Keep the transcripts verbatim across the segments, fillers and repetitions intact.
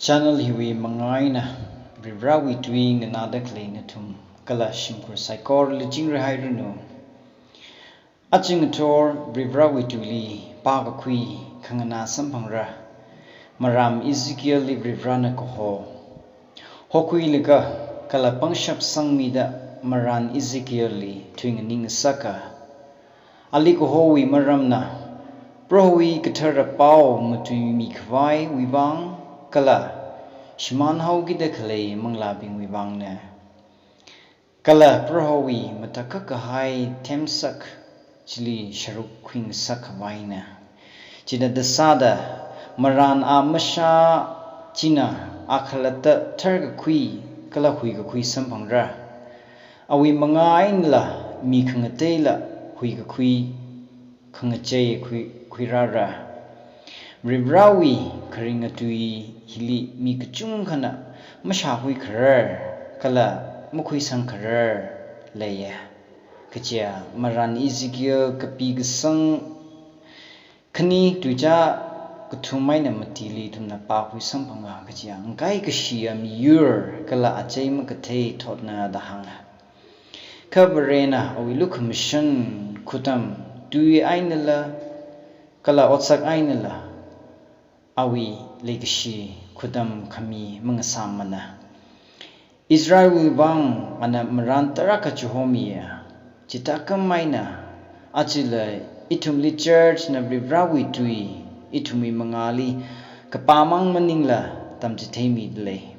Channel hiwui mangā eina Varivarawui tui nganāda khalei nathum kala shimkhur saikorali chingri hairanu. Aja ngathor Varivarawui tuili pākakhui khanganā samphangra. Maram Ezekielli Varivarana kaho hokhuilaga kala pangshap sangmida maram Ezekielli tui nganing ngasaka. Ali kahowui maramna Prohowui kathara pao matuimi khavaiwui vang kala shimānhaokida khalei manglābingwui vangna. Kala Prohowui matakhak kahai themsak chili sharuk khuingasak khavaina. Chithāda sāda maram a mashā china a khalatta tharkakhui kala huikakhui samphangra. Awui mangā einala mi khangateila huikakhui khangachei khui, khuirāra. Varivarawui kharinga tui hili mi kachungkhana mashākhui kharar kala makhuisang kharar leiya. Kaja maram Ezekiel kapi kasang khani tuicha kathum eina matili ithumna pākhui samphanga kaja ngakai kashiya miyur kala achei makathei thotna da hānga. Kha Varena awui lukhamashan khutam tui einala kala otsak einala awui leikashi khutam khami mangasāmana. Israelwui vang ana maram tarākha chihomiya. Chithākhameina ajala ithumli church na Varivarawui tui ithumwui mangāli kapamang maningla tamchitheimida lei.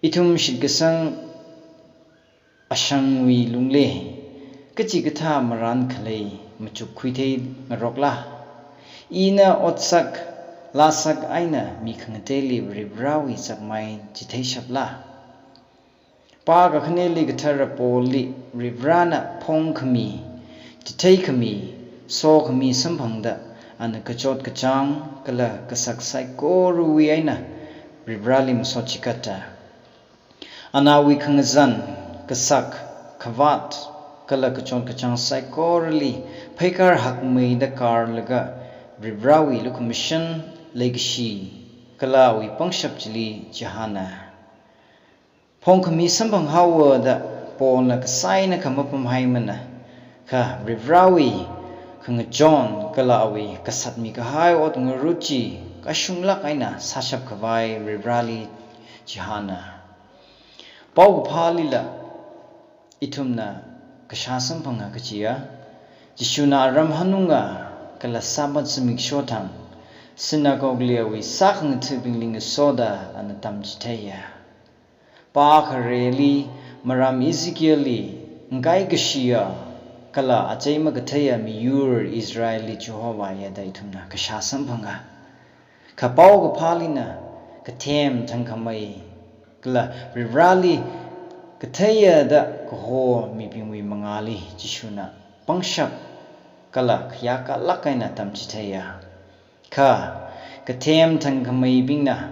Ithum shitkasang ashangwui lungli kachikathā maram khalei machukkhuithei ngarokla? Ina otsak lāsak eina mi khangateili Varivarawui sakmai chitheishapla? Pākakhaneli kathara Paulli Varivarana phongkhami, chitheikhami, sokhami samphangda ana kachot kachāng kala kasak saikorawui eina Varivarali masot chikata. Anawui khangazan, kasak, khavāt, kala kachot kachāng saikorali pheikar hakmeida karlaga Varivarawui lukhamashan, leikashi kala awui pangshap chili chihāna. Phongkhami samphanghaowa da Paulna kasā eina khamapamhaimana. Kha Varivarawui khangachon kala awui kasatmi kahai ot ngarut chi kashunglāk eina sāshap khavai Varivarali chihāna. Paokaphālila ithumna kashā samphanga kajiya, Jishuna aram hanunga kala Sabbath zimiksho thang synagogue li awui sākhangathabingli ngasoda ana tamchitheiya. Pā khareli maram Ezekielli ngakai kashiya kala achei makatheiya miyur Israelli chihovāya da ithumna kashā samphanga. Kha Paokaphālina kathem thangkhamei kala Varivarali katheiya da kaho mibingwui mangāli Jishuna pangshap kala khayākalāk eina tamchitheiya. Kha kathem thangkhameibingna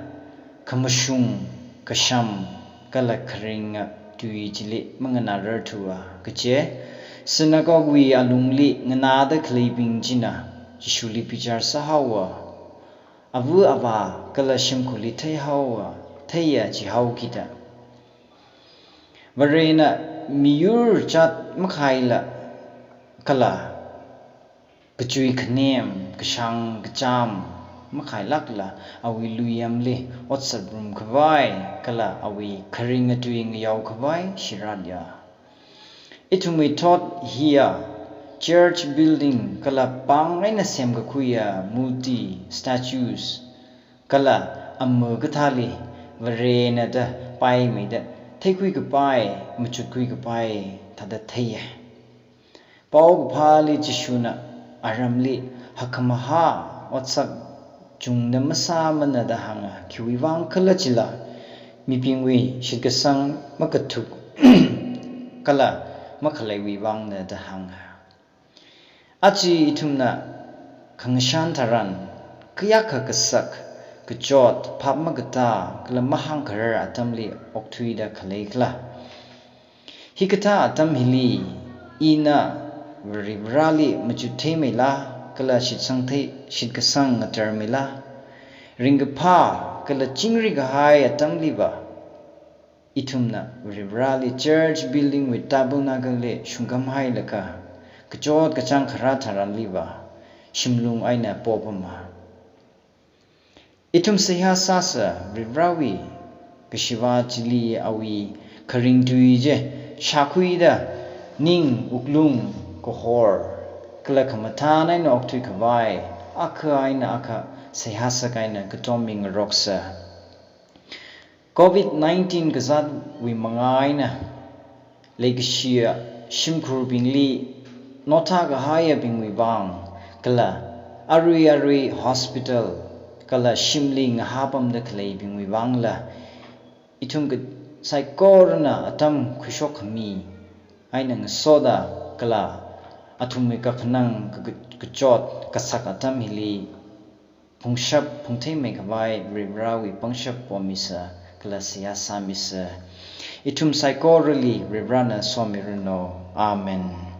khamashung, kasham kala kharinga tui chili manganārarthua kaje, synagogue wui alungli nganāda khaleibing china Jishuli bichar sāhaowa, ava avā kala shimkhurli theihaowa, theiya jihaokida. Varena miyur chat makhaila kala kachui khanem, kashāng kachām makhailākla awui luiyamli ot sārum khavai kala awui kharinga tui ngayao khavai shiratya. Ithumwui thot hiya church building kala pāng eina semkakhuiya murti, statues, kala ama kathāli Varena da paimeida theikhui kapai, machutkhui kapai thāda theiya. Paokaphāli Jishuna aramli hakkhamahā otsak chungda masāmana da hānga, khiwui vang khala chila mibingwui shitkasang makathuk kala makhaleiwui vangna da hānga. Aja ithumna khangashan tharan, kayākha kasak, kachot, phap makatā kala mahāngkharar atamli okthuida khalei khala? Hikathā atam hili ina Varivarali machut theimeila kala shitsang thei, shitkasang ngatarmeila? Ringkaphā kala chingri kahai atamliva, ithumna Varivarali church building wui tabernacle li shungkhamhailaga, kachot kachāng kharā tharanliva, shimlung eina popama. Ithum seihā sāsa Varivarawui kashiva chili awui kharing tui chi shākhuida ning, wuklung, kahor, kala khamathān eina okthui khavai, akha eina akha seihā sākha eina katom mingaroksa. Covid nineteen kazātwui manga eina leikashiya shimkhurbingli nothā kahaiyabingwui vang, kala arui arui hospital kala shimli ngahāpamda khaleibingwui vangla, ithum ka-, saikorana atam khuishok khami eina ngasoda kala athumwui kakhanang ka-, ka-, kachot kasak atam hili phungshap phungtheimei khavai Varivarawui pangshap pomisa kala seihā sāmisa. Ithum saikorali Varivarana somiranu. Amen.